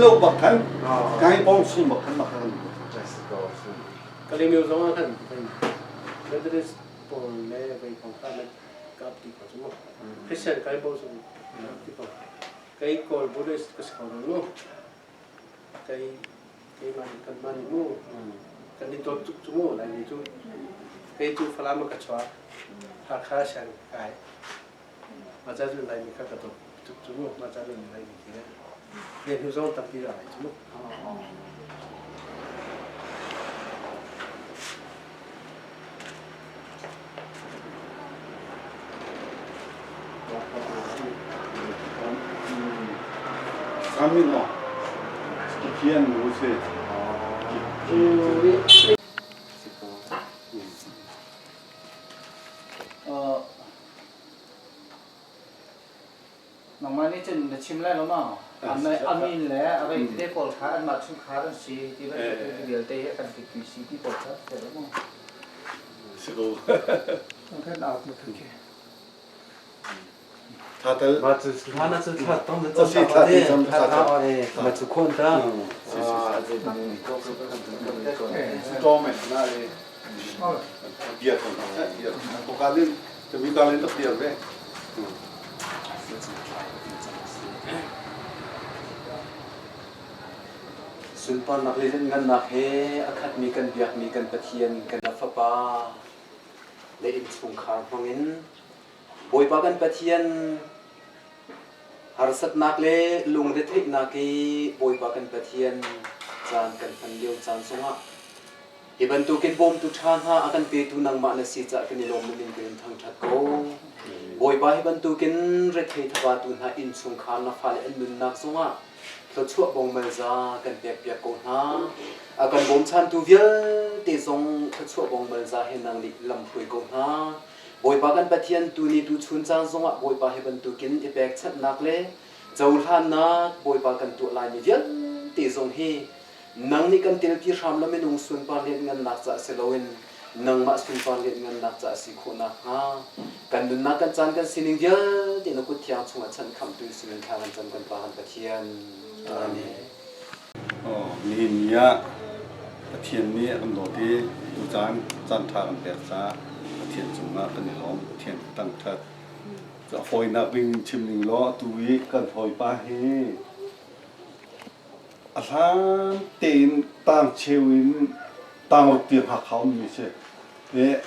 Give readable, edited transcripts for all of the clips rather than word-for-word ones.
lo bak khan kai pong sung bak khan mak kan. Kalaymyo zong ah khan Methodist pawl le vei kong kha nan kap ti ko cu mu. Christian kai bo zong ti ko. Kei Kawl Buddhist ka si ko lo mu. Kei keimah nih kan mah nih mu kan i dawt tuk cu mu Laimi cu. Kei cu Falam ah ka chuak. Hakha siang kai. Mah ca cu Laimi kha ka dawt tuk cu mu. Mah ca cu Laimi khi le hnu zong tampi ra lai cu mu. Amin aw. Pathian nu si. Nangmah nih cun na chim lai lo maw? Amin le a vei tete pawl kha anmah chungkhar an si ti bantuk vialte hi a kan tikpi si ti pawl kha si lo maw? Si ko. Kan out na khi. Thatal. Ma cu hlan cu thla tong na cam ta te thla ta ma cu khon ta. Si si si. To me na le. Bia thong bia. Ko ka lin mi ka lin tak bia ve. Sunparnak le lianhngannak he a khatmi kan biakmi kan Pathian kan Fapa le innchungkhar hmangin Bawipa kan Pathian harsatnak le lungretheihnak i Bawipa kan Pathian caan kan hman lio caan zongah Hi bantukin bawmtu ṭha hna a kan petu nangmah na si caah kan i lawm in kan in thangṭhat ko. Bawipa hi bantukin rethei thabatu hna innchungkhar na fale an nunnak zongah thluachuah bongmalza kan pekpiak ko hna. A kan bawmchantu vialte zong thluachuah bongmalza he nang nih lam hruai ko hna. Bawipa kan Pathian tuni tuchun caan zongah Bawipa hi bantukin i pekchanhnak le cohlannak Bawipa kan tuah laimi vialte zong hi Nang nih kan telpi hram la minung sunpar lianhngannak caah si loin nangmah sunpar lianhngannak caah si khawh nakhnga kan nunnak kan caan kan sining vialte na kut thiang chungah chanh khamhtu sinin thla kan cam kan Pa kan Pathian. Amen. Oh, nihin ni ah Pathian nih a kan dawt i tu caan caan ṭha kan pek caah Pathian cungah kan i lawm, Pathian thangṭhat. A fawinak ding chim ning law atu i kan hawipa hi A hlan tein tangcheu in tangruk tiang Hakha ummi a si. I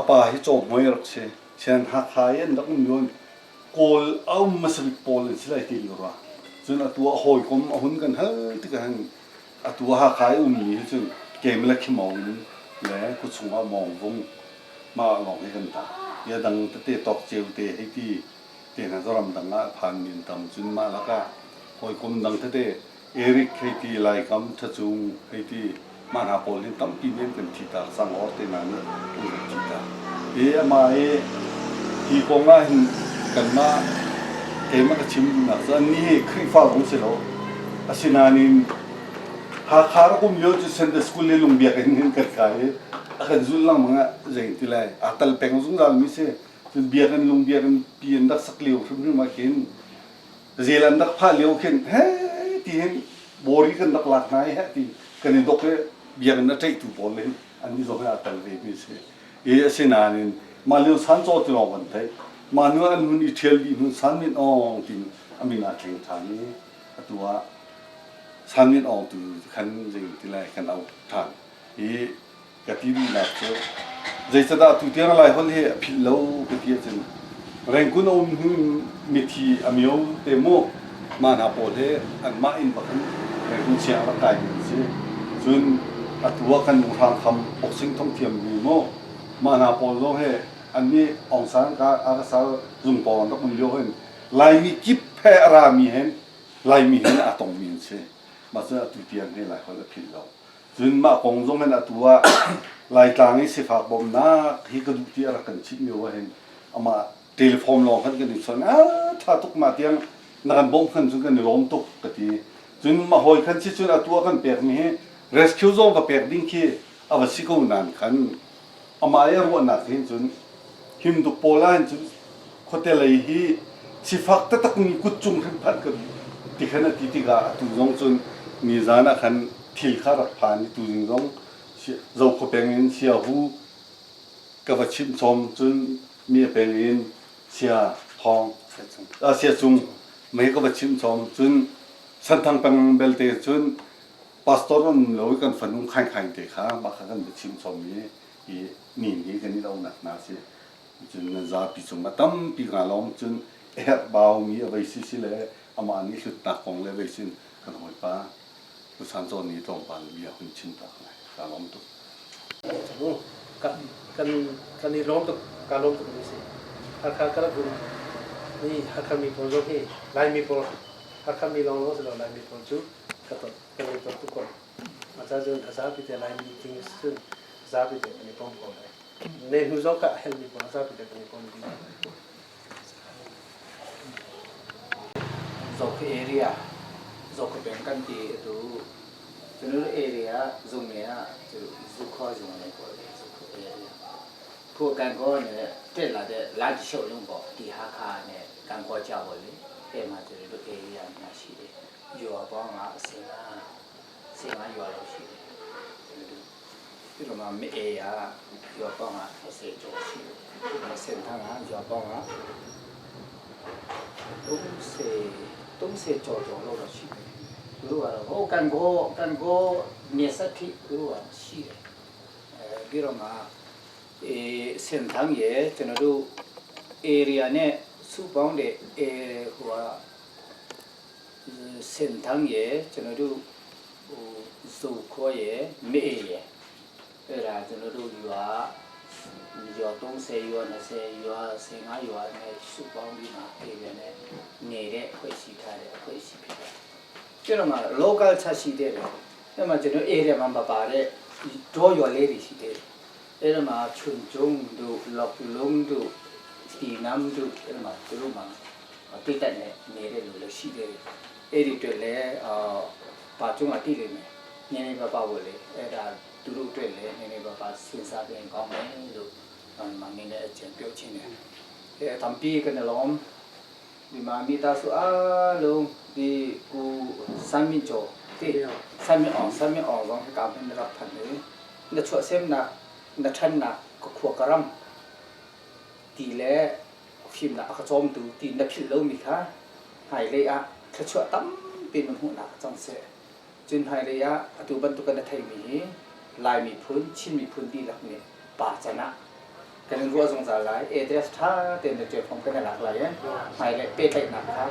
a pa hi cawhmui a rak si. Sian Hakha i an rak um lio in Kawl a um hmasa bik pawl an si lai ti ka ruah. Cun atu a hawikom a hun kan hal tikah hin atu Hakha i ummi hi cun kem le khimawng in le khuachung ah mawngvung mah lawng hi kan tang. Hi a dang tete tawk ceu te hei ti te hna cu ramdang ah a phanmi an tam. Cun mah lakah hawikom dang tete Eric hei ti, Laikam, Thacung hei ti, mah hna pawl hin tampi nih an kan thihtak, Sangawr te hna nih an kan thihtak. I amah hi hi kong ah hin kanmah keimah ka chim duhnak cu annih hi Khrihfa zong si lo. Asinain Hakha rak um lio cu Sunday School le Lungbiakinn hin kan kai i a kan zulh lengmang ah zei ti lai aa tal peng zungzalmi si. Cun biakinn lungbiakinn pi an rak sak lio hrimhrim ah khin zel an rak phah lio khin he ti hin bori kan rak lak hna i he ti kan i dok i biakinn a ṭaihtu pawl hin an i zong hi aa tel ve mi si i asinain mah lio san caw ti lawng kan theih mah hnu an hun i ṭhial dih hnu san min awng tin a min aa thleng ṭhan i atu ah san min awng tu khan zei ti lai kan auh ṭhan i ka ti duhnak cu zeicadah tutiang Laiholh hi a philh lo ka ti ahcun Rengkun a um hnu mithi a mio te mu mah hna pawl hi anmah inn bak in Rengkun siang rak kaimi an si. Cun atu ah kan hrang kham boxing thong thiammi mu mah hna pawl zong hi annih Aung San ka a ka sal zung pawng rak um lio hin Laimi kip he a rami hen Laimi hen aa tongmi an si. Mah cu atu tiang hi Laiholh a philh lo. Cun mah kong zong hin atu ah Laitlang i sifak bawmhnak hi ka duh ti a rak kan chimh lio ah hin amah telephone lawng khan kan i chawnh ah ṭha tuk mah tiang na kan bawmh khan cun kan i lawm tuk ka ti. Cun mah hawi khan si cun atu ah kan pekmi hi rescue zong va pek ding khi a va si ko nain khan amah i a ruahnak hin cun himduk pawl ah hin cun khuate lei hi sifak taktakmi kut cung hrim phanh ka duh. Tikhan a ti tikah atu zong cun nizan ah khan thil kha rak phan i tuzing zong Zokhua peng in Siahu ka va chimh chom cun mi a peng in Sia Thawng Sia Cung mei ka va chimh chom cun Santhang peng belte cun pastor an um lo i kan fanu Khaing Khaing te kha mah kha kan va chimh chom i hi ni hi kan i lonak hna si. Cun nan zapi cungah tampi nga lawng cun a herh baumi a vei si si le amah nih hlutnak kong le vei sin kan hawipa Pu San Cawn nih tlawmpal bia hun chim ta lai. Ka lawm tuk. Kan kan i lawm tuk ka lawm tuk mi si. Hakha ka rak um ni Hakha mi pawl zong hi Laimi pawl Hakha mi lawng lawng si lo Laimi pawl cu ka tot kan i tot tuk ko. Mah ca cun a zapi te Laimi ting cun zapi te kan i pom ko lai. Ne hnu zong kha a helmi pawl a zapi te kan i pom dih. Zoka area Zoka peng kan ti atu cun area zung ne ah cu Zukhua zung ne pawl Zukhu area khu kan ko ne te la de la ji shou lung bo ti Hakha ne kan ko cha bo le e ma chu area na shi de yua ba nga se nga se nga yua lo shi de ပြီးတော့မှမေအေယာရွာပေါင်းက30ကျော်ရှိတယ်။စင်ထန်းကရွာပေါင်းက30 30ကျော်ကျော်လောက်တော့ရှိတယ်။သူတို့ကတော့ဟိုကန်ကိုကန်ကိုမြေစက်ထိသူတို့ကရှိတယ်။အဲပြီးတော့မှအဲစင်ထန်းရဲ့ကျွန်တော်တို့ area နဲ့စုပေါင်းတဲ့အဲဟိုကစင်ထန်းရဲ့ကျွန်တော်တို့ဟိုဇိုခေါ်ရဲ့မေအေရဲ့ အဲ့ဒါကျွန်တော်တို့ရွာရွာ30ရွာ20ရွာ15ရွာနဲ့စုပေါင်းပြီးမှပြည်နယ်နဲ့နေတဲ့အဖွဲ့ရှိထားတဲ့အဖွဲ့ရှိဖြစ်တယ်။ကျွန်တော်က local ချက်ရှိတဲ့တယ်။အဲ့မှာကျွန်တော် area မှာမပါတဲ့ဒေါ်ရွာလေးတွေရှိတယ်။အဲ့ဒါမှာချွန်ကျုံတို့လော့လုံးတို့တီနမ်တို့အဲ့ဒါမှာသူတို့မှာတိတ်တက်နဲ့နေတဲ့လူလည်းရှိတယ်။အဲ့ဒီအတွက်လည်းအာပါကျုံကတိလိမ့်မယ်။နည်းနည်းပါပါပေါ့လေအဲ့ဒါ သူတို့အတွက်လည်းနည်းနည်းပါးပါစဉ်းစားပြင်ကောင်းမယ်လို့မင်းလည်းအကြံပြောချင်တယ်။အဲတံပီကနလုံးဒီမှာမိသားစုအားလုံးဒီကိုစမ်းမင်းကျော်တိစမ်းမင်းအောင်စမ်းမင်းအောင်ဆောင်ကပ်နေรับทันเลยนชวเซมนะนทันนะก็ขวกรัมตีและฟิมนะกระจอมดูตีนผิดแล้วมีค่ะหายเลยอะถ้าชวตั้มเป็นมันหูหนักจังเสจุนหายเลยอะตูบันตุกันไทยมี Lai miphun Chin miphun dihlak nih pa can ah kan in ruah zungzal lai. Address ṭha tein na ṭial kan i lak lai i hmailei pehtlaihnak kha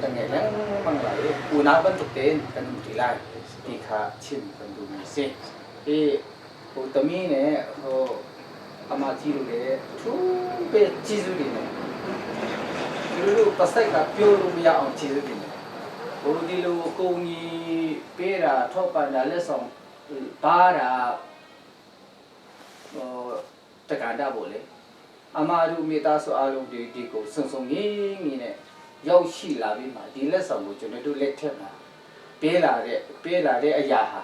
kan ngei lengmang lai i unau bantuk tein kan um ṭi lai ti kha chim kan duhmi a si. Hi Tami nih amah ciru le ṭhu pe cizu din ne. Ciru pasai ka pyo lu ya ong cizu din ne. Ho di lu ko ni pe ra tho pa na le song ပါတာဟိုတက္ကန္တပေါ့လေအမတို့မိသားစုအားလုံးဒီဒီကိုစုံစုံငင်းငင်းနဲ့ရောက်ရှိလာပြီးမှဒီလက်ဆောင်ကိုကျွန်တော်တို့လက်ထက်မှာပေးလာတဲ့ပေးလာတဲ့အရာဟာ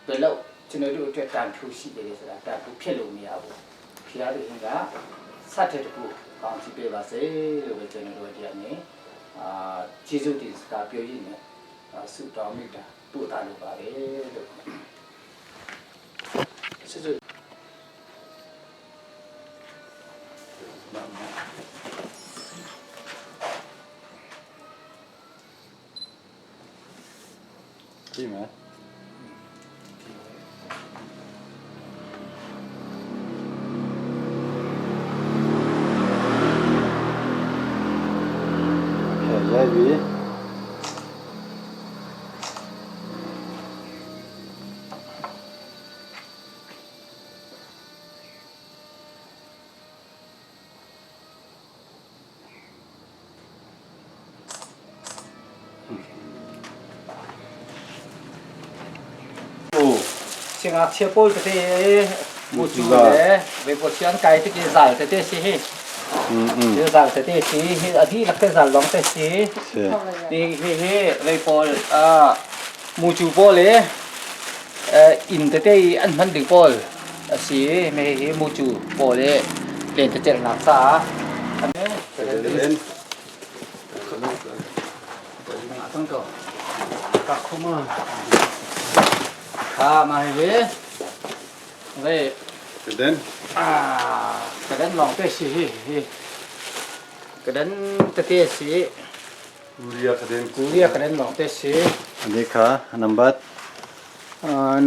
ဘယ်တော့ကျွန်တော်တို့အတွက်တန်ဖိုးရှိတယ်ဆိုတာတန်ဖိုးဖြစ်လို့မရဘူးဖျားတဲ့ခင်ကစတ်တဲ့တကူကောင်းချီးပေးပါစေလို့ပဲကျွန်တော်တို့တရားနေအာကျေးဇူးတင်စကားပြောရင်းနဲ့ဆုတောင်းမိတာ ပို့တာလိုပါပဲလို့ စစ်စစ် ကြည့်မယ်ရိုက်ပြီ Siangngakchia pawl tete mucu le veipawt si an kai tik i zal tete si hi. Zal tete si hi a dihlak te zal lawng te si. Hi hi hi veipawl mucu pawl i inn tete i an hman ding pawl a si. Me hi mucu pawl i lentecelhnak caah. Cang ko. Ka khuma. Kha ma hi ve. Ve. Kaden. Ah, kaden long te si hi hi. Kaden tete si. Korea kaden. Korea kaden long te si. Ani kha number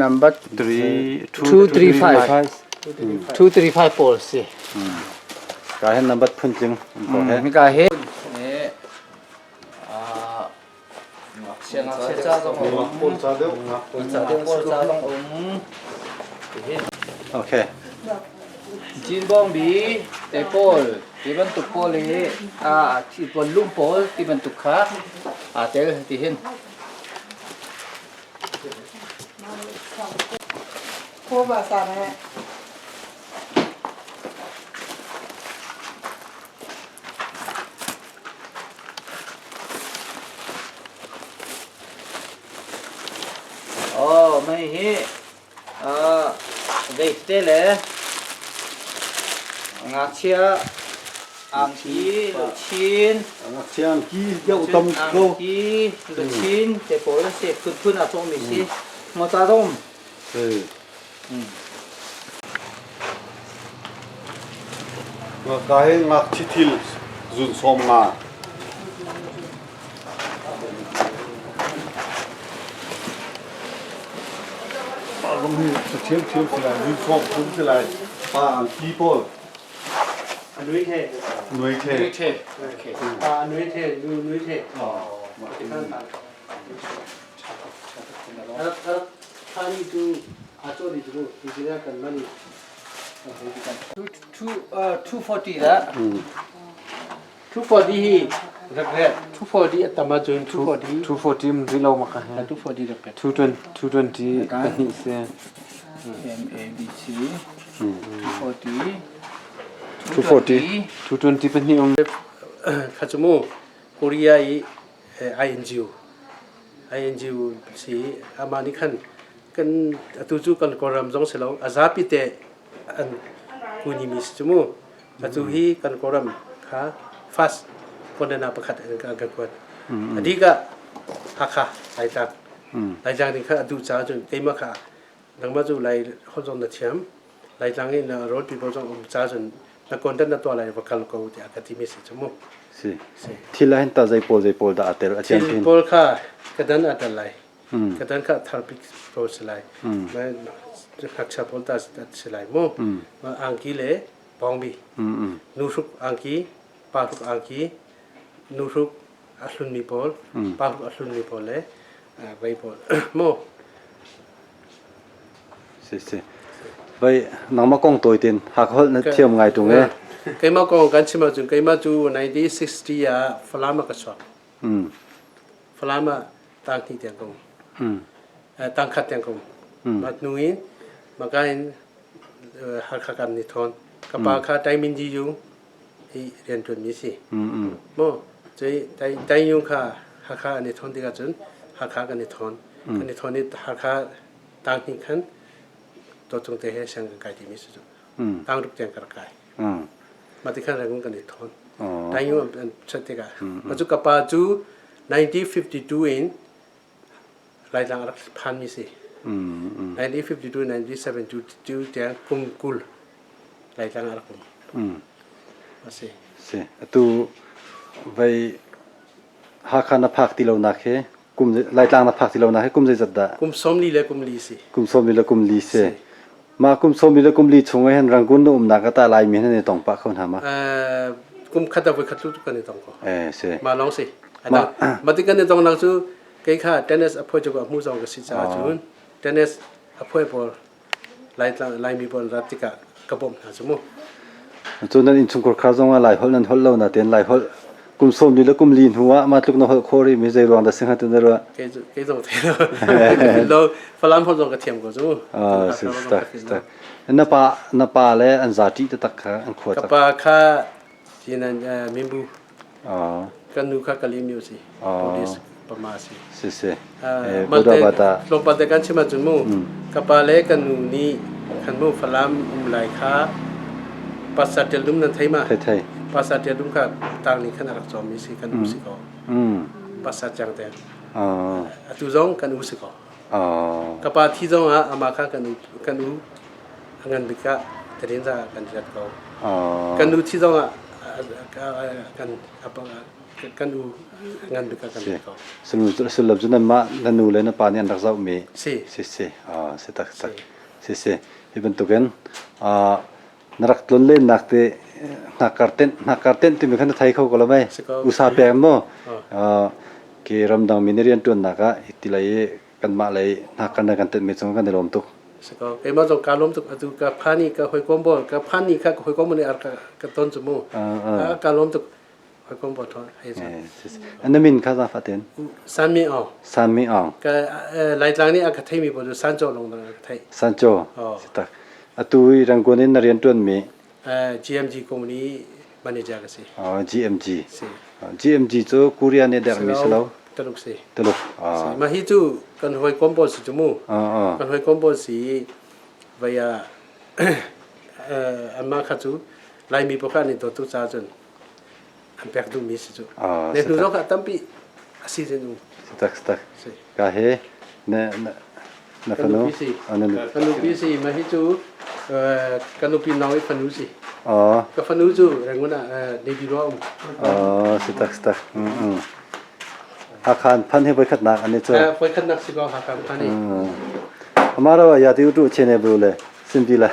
Number 3 2 3 5. 2 3 5 pawl si. Ka hen number phun tling ko he. Ka he. Siangngakchia ca zong a um. Pawl ca deuh. Pawl ca deuh pawl ca zong a um. Okay. Jinbong bi te pawl ti bantuk pawl hi a thi pawl lum pawl ti bantuk kha aa tel ti hin. Khuaba sa ne. Oh, mei hi veite le ngakchia angki luchin Ngakchia angki deuh tam ko. Angki luchin te pawl se phunphun a cawngmi si. Ngawta dom. Ka hi ngakchi thil zun sawm nga. Pa zong hi ṭhiamṭhiam si lai, zun sawm thum si lai. Pa angki pawl. Nui the. Nui the. Nui the. Okay. Pa nui the, nu nui the. Oh. Two 240 da. 240 hi rak 240 a tam ahcun 240 240 um rih lo maka he. 240 rak pek. 220 220 pahnih si. M A B C 240 240. 220 pahnih um. Kha cu mu Korea i INGO INGO si amah nih khan kan atu cu kan Kawlram zong si lo a zapi te an kunimi si cu mu atu hi kan Kawlram kha fast container pakhat an kan kuat a dih ah Hakha Laitlang Laitlang ding kha a duh caah cun keimah kha nangmah cu Lai holh zong na thiam Laitlang i na rawl pipo zong um ca cun na content na tuah lai va kal ko tiah ka timi si cu mu. Si. Thil ah hin ta zei pawl zei pawl dah a tel a Thil pawl kha ka dan a tel lai. Ka dan kha thar bik pawl si lai. Ngakchia pawl ta si lai mu. Angki le bawngbi. Nu hruk angki, pa hruk angki, nu hruk a hlunmi pawl, pa hruk a hlunmi pawl le vei pawl. Mu. Si si. Vai nangmah kong tawi tin Hakha holh na thiam ngai tung e. Keimah kong kan chim ahcun keimah cu 1960 ah Falam ah ka chuak. Falam ah tang hnih tiang ka um. Tang khat tiang ka um. Mah hnu in maka in Hakha kan ni thawn. Ka pa kha Taimin Ji Yu i rian ṭuanmi si. Mo cui Tai Yung kha Hakha an i thawn tikah cun Hakha kan i thawn. Kan i thawn i Hakha tang hnih khan dawtcung te he siang kan kai timi si cu tang ruk tiang ka rak kai mah ti khan rangun kan i thawn taing an chat tikah mah cu ka pa cu 1952 in Laitlang rak phan mi si 1952 1972 tiang kum 20 Laitlang a rak um a si si atu vei Hakha na phak ti lo nak he kum Laitlang na phak ti lo nak hi kum zeizat dah? Kum 40 le kum li si. Kum 40 le kum li si. Mah kum 40 le kum li chung ah hin Rangoon na umnak ah tah Laimi hin i tong pah kho hna ma? Kum khat a voi khat lu kan i tong ko. Eh si. Ma long si. Ma ti kan i tong nak cu kei kha tennis a phoi cu ka hmu zong ka si caah cun tennis a phoi pawl Laitlang Laimi pawl rat tikah ka bawmh hna cu mu. Cun nan innchungkhar kha zong ah Lai holh nan holh lo natein Lai holh kum 40 le kum li hnu ah mah tluk na holh khawh rih mi zei ruang dah si hnga tu na ruah? Kei zong thei lo. Lo Falam holh zong ka thiam ko cu. Ah, si tak tak. Na pa na pa le an zati taktak kha an khua Ka pa kha Sinan Mimbu. Kan nu kha Kalimi si. Police pama si. Si si. Buddha bata. Tlawmpal te kan chim ahcun mu ka pa le kan nu nih khan mu Falam um lai kha pasar tel dum nan thei ma? Thei thei. Pasar tel dum kha tang nih khan a rak cawm mi si kan nu si ko. Pastor Chang te. Atu zong kan u si ko. Ka pa thi zong ah amah kha kan u kan u a ngan bik ah tadin za kan riat ko. Kan nu thi zong ah kan kan u ngan bik ah kan riat ko. Sullam cu nanmah na nu le na pa nih an rak zohmi si si si si tak tak si si hi bantukin na rak tlun lennak te hnakkar tenh hnakkar tenh timi kha na thei kho ko lo mei usa pek maw ke ramdang mi na rian ṭuannak ah ti lei i kanmah lei hnakkar na kan tenh mi cung kan i lawm tuk Si ko. Keimah zong kaa lawm tuk. Atu ka phan i ka hawikom bawl ka phan ni kha ka hawikom nih ka ka ton cu mu. Ka lawm tuk. Hawikom bawl thon hei sa. Na min kha zafa ten? San Mi Aung. San Mi Aung. Ka Laitlang nih a ka theimi pawl cu Sancho lawng dang a ka theih. Sancho. Si tak. Atu i Rangoon in na rian ṭuanmi? GMG company manager ka si. GMG. Si. GMG cu Korea nih dermi si lo? Tuluk si. Tuluk. Si. Mah hi cu kan hawikom pawl si cu mu. Kan hawikom pawl si vei ah anmah kha cu Laimi pakhat nih dawt tuk caah cun an pek duhmi si cu. Ne hnu zong kha tampi a si zin um. Si tak si tak. Ka he na na na fanu. Ka nupi si. Ka nupi si mah hi cu ka nupi nau i fanu si. Ka fanu cu Rangoon ah Navy ah um. Si tak si tak. Hakha phan hi voikhatnak an i cu. Voikhatnak si ko Hakha phan hi. Amaro ya ti tu chene bu le simpi le.